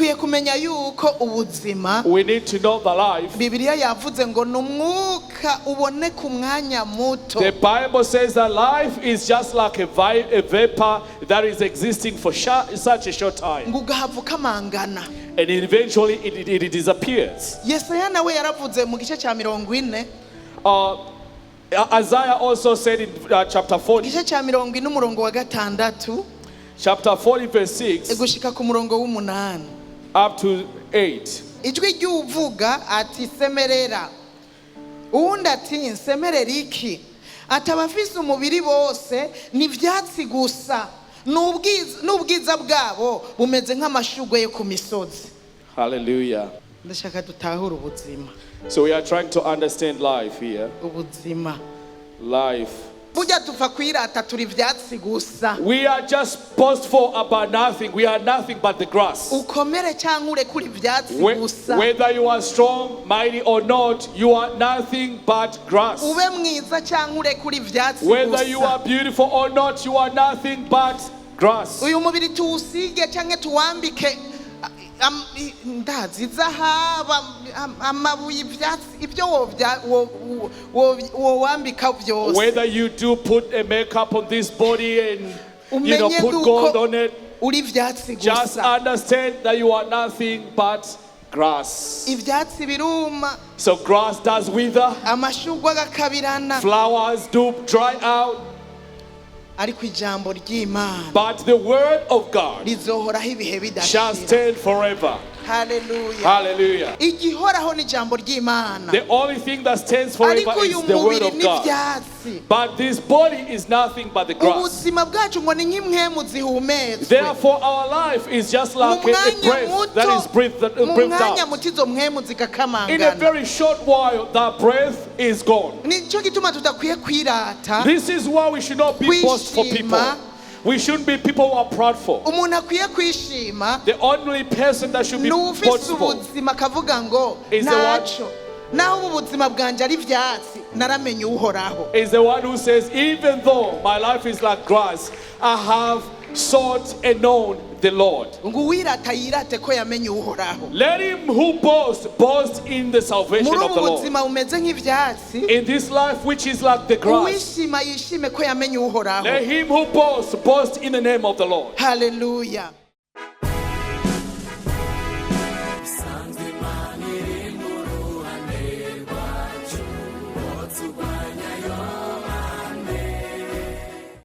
Dukwiye kumenya yuko ubuzima, We need to know the life. Bibiliya yavuze ngo ni umwuka uboneka umwanya muto, The Bible says that life is just like a vapor that is existing for such a short time. Ngo ugahava ukamangana. And eventually it disappears. Yesaya nawe yaravuze mu gice cya 40, Isaiah also said in chapter 40, igice cya 40 umurongo wa 6, chapter 40, verse 6, gushika ku murongo w'8, up to 8. Ijwi ry'uvuga ati: "Semerera." Uwundi ati: "Nsemerera iki?" Ati: "Abafise umubiri bose ni ivyatsi gusa, n'ubwiza bwabo bumeze nk'amashugwe yo ku misozi." Hallelujah. Ndashaka dutahure ubuzima. So we are trying to understand life here. Ubuzima, Life. Burya tuva kwirata, turi ivyatsi gusa. We are just boastful about nothing. We are nothing but the grass. Ukomere cyangwa urekure, ivyatsi gusa. Whether you are strong, mighty, or not, you are nothing but grass. Ube mwiza cyangwa urekure, ivyatsi Whether you gusa. Are beautiful or not, you are nothing but grass. Uyu mubiri tuwusige cyangwa tuwambike ndazi izahabu, amabuye, ivyatsi, ibyo wowambika byose, Whether you do put a makeup on this body and umenye put yuko gold on it, uri ivyatsi just gusa. Understand that you are nothing but grass. Ivyatsi biruma, So grass does wither, amashugwe agakabirana, flowers do dry out, ariko ijambo ry'Imana but the word of God rizohoraho ibihe shall bidashira. Stand forever. Haleluya. Hallelujah. Igihoraho ni ijambo ry'Imana. The only thing that stands forever Ariko uyu is the word mubiri of God. n'ibyatsi. But this body is nothing but the grass. Ubuzima bwacu ngo ni nk'impwemu zihumetswe. Therefore, our life is just Mu like a mwanya breath that is muto, breathed, mu breathed mwanya out. muto izo mpwemu In a zigakamangana. Very short while, that breath is gone. Nicyo gituma tudakwiye kwirata. This is why we should not be boastful people. Kwishima. We shouldn't be people who are proudful. Umuntu akwiye kwishima The only person that should be ni ufise boastful ubuzima akavuga ngo is the one ntacyo naho ubu buzima bwanjye ari ibyatsi, naramenye Uhoraho. Is the one who says, "Even though my life is like grass, I have sought and known the Lord." Ngo uwirata yirate ko yamenye Uhoraho. Let him who boasts boast in the salvation Muri of ubu the Lord. buzima bumeze nk'ibyatsi, In this life which is like the grass, uwishima yishime ko yamenye Uhoraho. let him who boasts boast in the name of the Lord. Haleluya.